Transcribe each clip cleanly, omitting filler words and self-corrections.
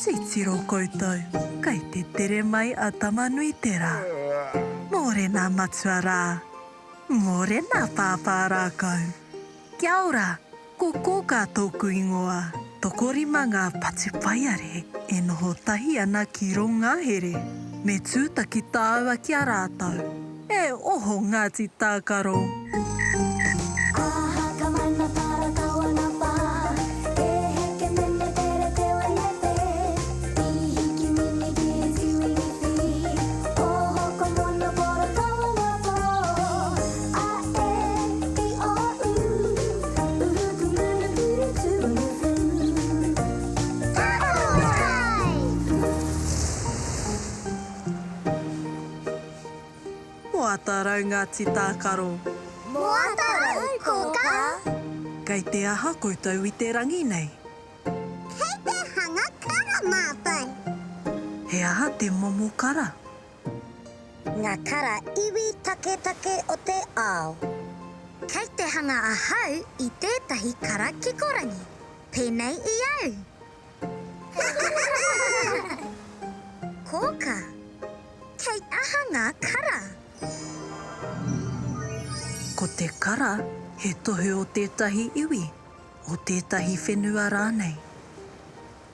Titiro koutou, kei te tere mai a Tamanuiterā. Mōrena matua rā! Mōrena pāpā rākau! Kia ora! Ko Kōkā tōku ingoa. Tokorima ngā patupaiarehe e noho tahi ana ki rō ngahere. Me tūtaki tāua ki a rātou. E oho Ngāti Tākaro! Moatarau Ngāti Tākaro. Moatarau Kōkā. Kei te aha koutou i te rangi nei? Kei te hanga kara mātou. He aha te momo kara? Nga kara iwi taketake o te ao. Kei te hanga ahau i tētahi kara kikorangi, pēnei i au. Kōkā, kei aha ngā kara? Ko te kara he tohu o tētahi iwi, o tētahi whenua rānei.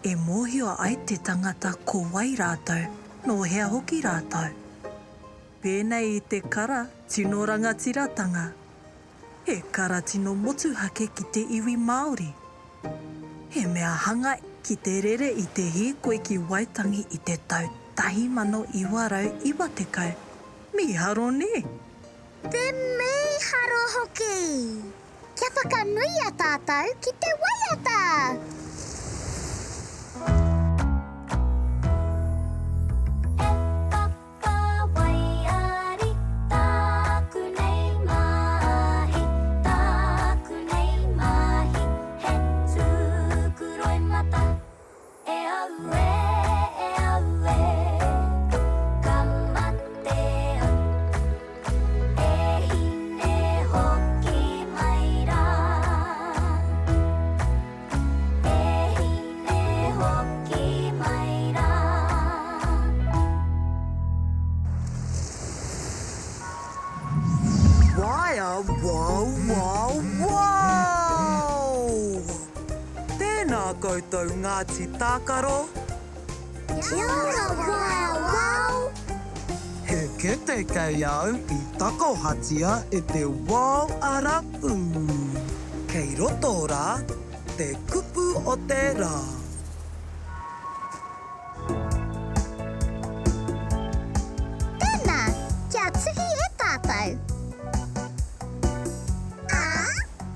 E mōhio ai te tangata ko wai rātou, nō hea hoki rātou. Pēnei i te kara tino rangatiratanga. He kara tino motuhake ki te iwi Māori. He mea hanga ki te rere i te hīkoi ki Waitangi i te tau 1990. Mīharo nē? Te mīharo hoki! Kia whakanuia tātou ki te waiata! E papa waiari tāku nei mahi, tāku nei mahi, he tuku roimata. E aue, e aue, ka mate au. E hine hoki mai rā. E hine hoki mai rā. Waea wow wow wow! Tēnā koutou Ngāti Tākaro! Kia ora wow wow! He kete kei au i takohatia e te wao arapū. Kei roto rā te kupu o te rā. Tēnā, kia tuhi e tātou. A,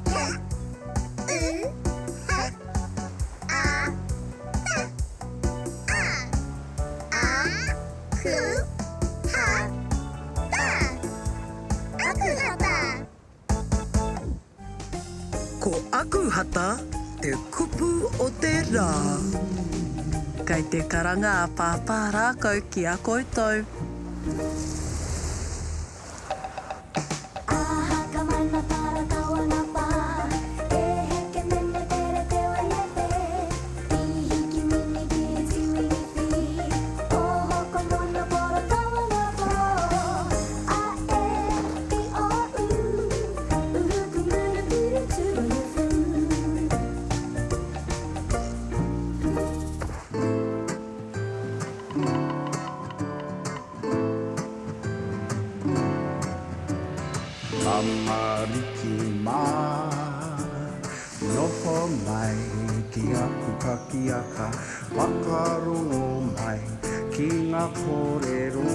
K, U, H, A, T, A. A, Ku, Ha, Ta. Akuhata. Ko Akuhata te kupu o te rā. Kei te karanga a Pāpā Rākau ki a koutou. Tamariki mā, noho mai ki aku pakiaka, whakarongo mai ki ngā kōrero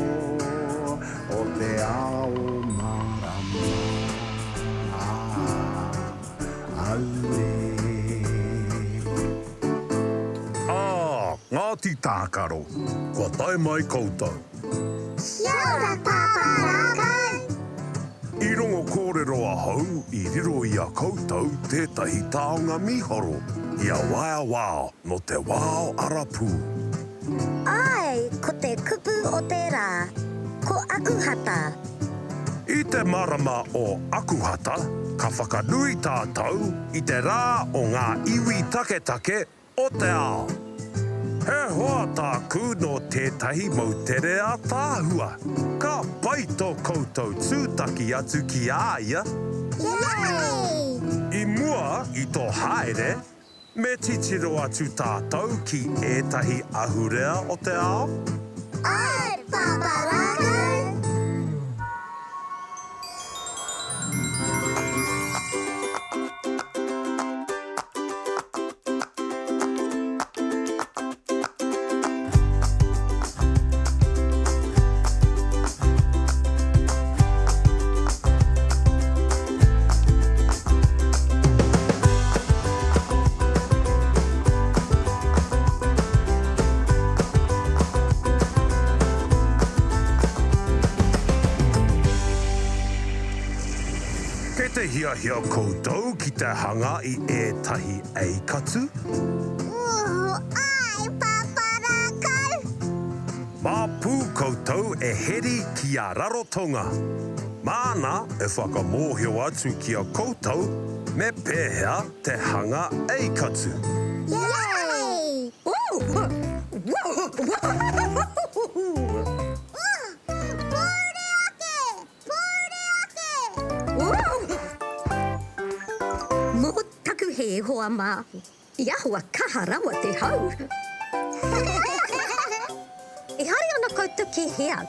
o te ao mārama. Auē. Ā, Ngāti Tākaro, kua tae mai koutou. Kia ora Pāpā Rākau! I rongo kōrero ahau i riro i a koutou tētahi taonga mīharo, i a Waeawao nō te wao arapū. Āe, ko te kupu o te rā, ko Akuhata. I te marama o Akuhata, ka whakanui tātou i te rā o ngā iwi taketake o te ao. He hoa tāku nō tētahi moutere ātaahua. Ka pai tō koutou tūtaki atu ki a ia. Yay! I mua i tō haere, me titiro atu tātou ki ētahi ahurea o te ao? Āe, Pāpā Rākau! Kei te hiahia koutou ki te hanga i ētahi eikatu? Ooh, āe, Pāpā Rākau! Mā pū koutou e heri ki a Rarotonga. Māna e whakamōhio atu ki a koutou me pēhea te hanga eikatu. Yay! Pōuri ake! Pōuri ake! Mō taku hē, hoa mā, i ahua kaha rawa te hau. E haere ana koutou ki hea?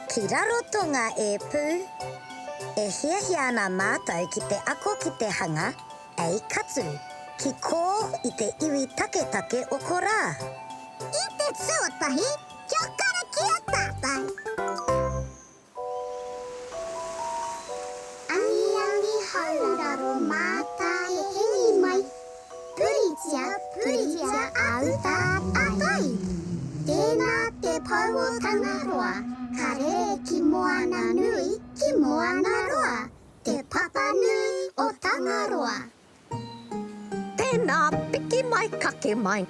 Ki Rarotonga e Pū. E hiahia ana mātou ki te ako ki te hanga ei katu, ki kō i te iwi taketake o korā. I te tuatahi, kia karakia tātou. Angiangi hauraro mātai hengi mai, Puritia, puritia a uta a tai. Tēnā te pou o Tangaroa, ka rere ki moana nui, ki moana roa, Te papa nui o Tangaroa. Tēnā, piki mai, kake mai.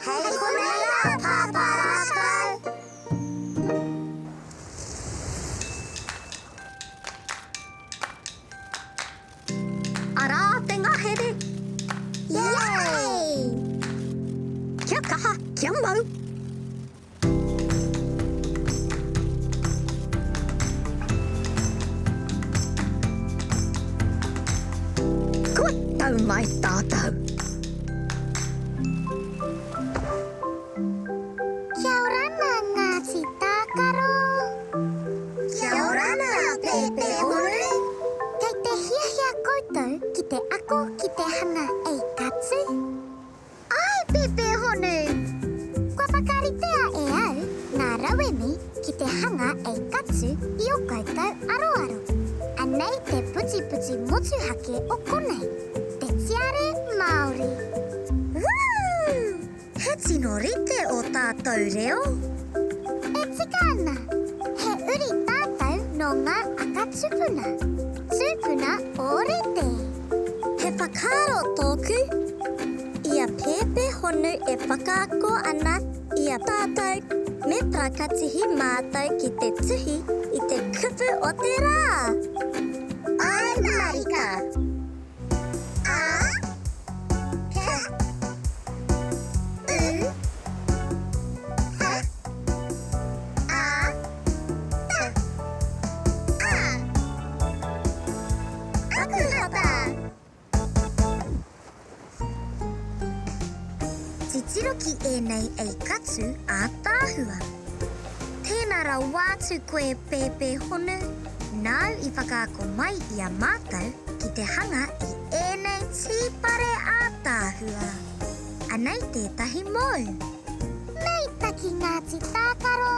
Hei konei rā, Pāpā Rākau. Arā te ngahere! Yay! Kia kaha, kia mau! Kua tau mai tātou. Kia orana Ngāti Tākaro. Kia orana Pēpē Honu. Kei te hiahia koutou ki te ako ki te hanga ei katu? Āe Pēpē Honu! Kua whakaritea e au ngā rauemi ki te hanga ei katu i o koutou aroaro. Anei te putiputi motuhake o konei, te tiare Māori. Woo! He tino rite ō tātou reo. E tika ana, he uri tātou nō ngā aka tupuna, tūpuna ōrite. He whakaaro tōku, i a Pēpē Honu e whakaako ana i a tātou me parakatihi mātou ki te tuhi i te kupu o te rā. Āe mārika! A, K, U, H, A, T, A. Akuhata! Titiro ki ēnei ei katu ātaahua. Tēnā rawa atu koe Pēpē Honu, nāu i whakaako mai i a mātou ki te hanga i ēnei tīpare ātaahua. Anei tētahi mōu. Mei taki Ngāti Tākaro,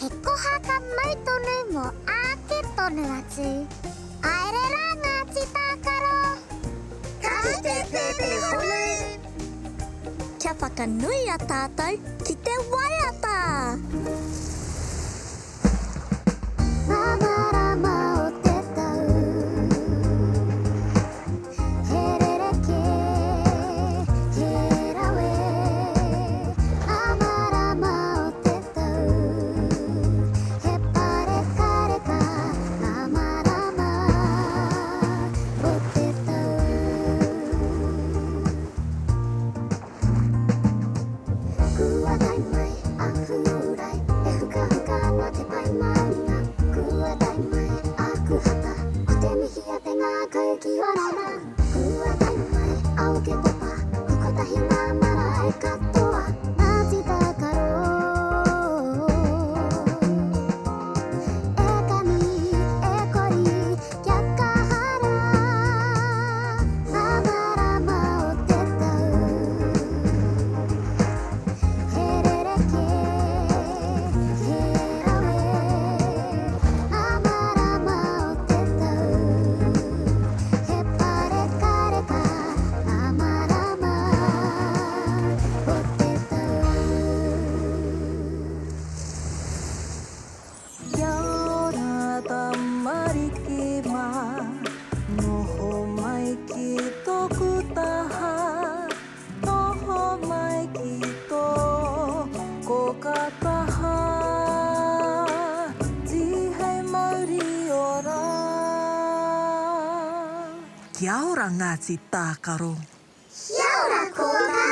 he koha ka mau tonu mō āke tonu atu. Haere rā Ngāti Tākaro! Ka kite Pēpē Honu! Kia whakanuia tātou ki te waiata! Ngā marama o te tau He rerekē, he rawe Ngā marama o te tau He parekareka ngā marama o te tau. Kua Kua tae mai a Hūrae, e hukahuka ana te pae maunga. Kua tae mai a Kuhata, ko te mihi a te ngākau ki Orana. Kua tae mai a Oketopa, ko kotahi ngā marae katoa. Ngāti Tākaro. E kani, e kori, kia kaha rā, ngā marama o te tau. He rerekē, he rawe, ngā marama o te tau. He pārekareka ngā marama o te tau. Kia ora tamariki mā, noho mai ki tōku taha, noho mai ki tō kōka taha, tīhei mauri ora. Kia ora Ngāti Tākaro. Kia ora kōkā!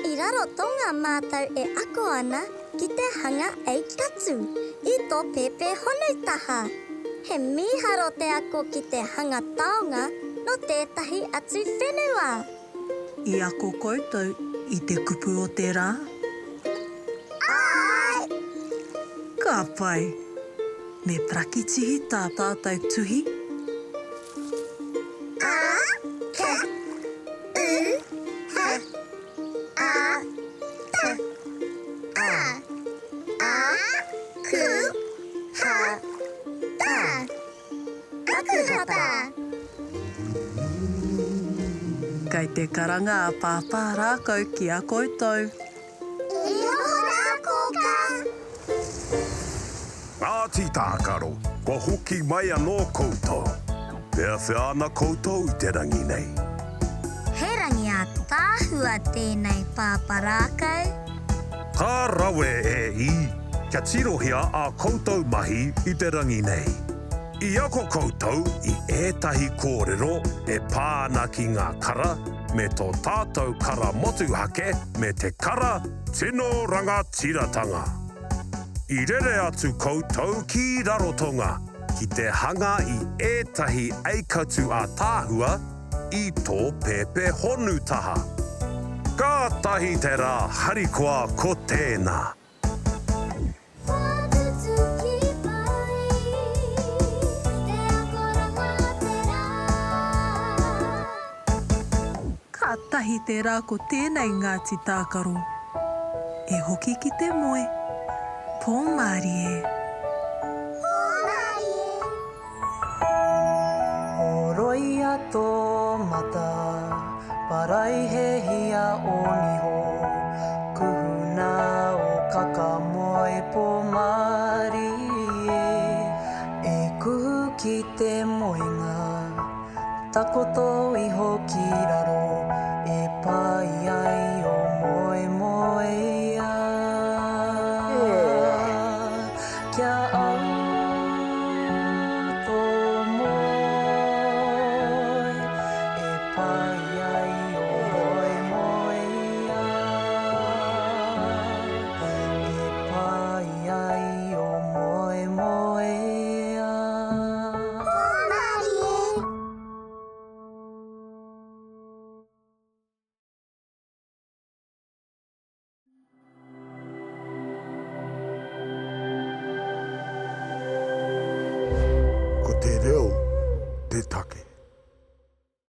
I Rarotonga mātou e ako ana ki te hanga eikatū i tō pēpē honu taha. He mīharo te ako ki te hanga taonga nō tētahi atu whenua. I ako koutou i te kupu o te rā? Āe! Ka pai! Me parakitihi tā tātou tuhi? A, K, U, H, A, T, A. A, Ku, H, T. Akuhata. Kei te karanga a Pāpā Rākau ki a koutou. E noho rā, Kōkā. Ngāti Tākaro, kua hoki mai anō koutou. Wheawhea ana koutou i te rangi nei. He rangi ātaahua tēnei pāparākau. Ka rawe e i, kia tirohia ā koutou mahi i te rangi nei. I ako koutou i ētahi kōrero e pā ana ki ngā kara me tō tātou kara motuhake me te kara tino rangatiratanga. I rere atu koutou ki Rarotonga ki te hanga i ētahi eikatu ātaahua i tō pēpē honu taha. Kātahi te rā harikoa ko tēnā! Whakatutuki pai te akoranga o te rā. Kātahi te rā ko tēnei Ngāti Tākaro. E hoki ki te moe. Pō mārie. Pō mārie. Horoia tō mata, paraihehia ō niho, kuhuna ō kakamoe pō mārie, e kuhu ki te moenga, takoto iho ki raro, e pai ai ō moemoeā. Kia au tō moe e pai ai ō moemoeā, e pai ai ō moemoeā. Hōmarie! Ko te reo te take.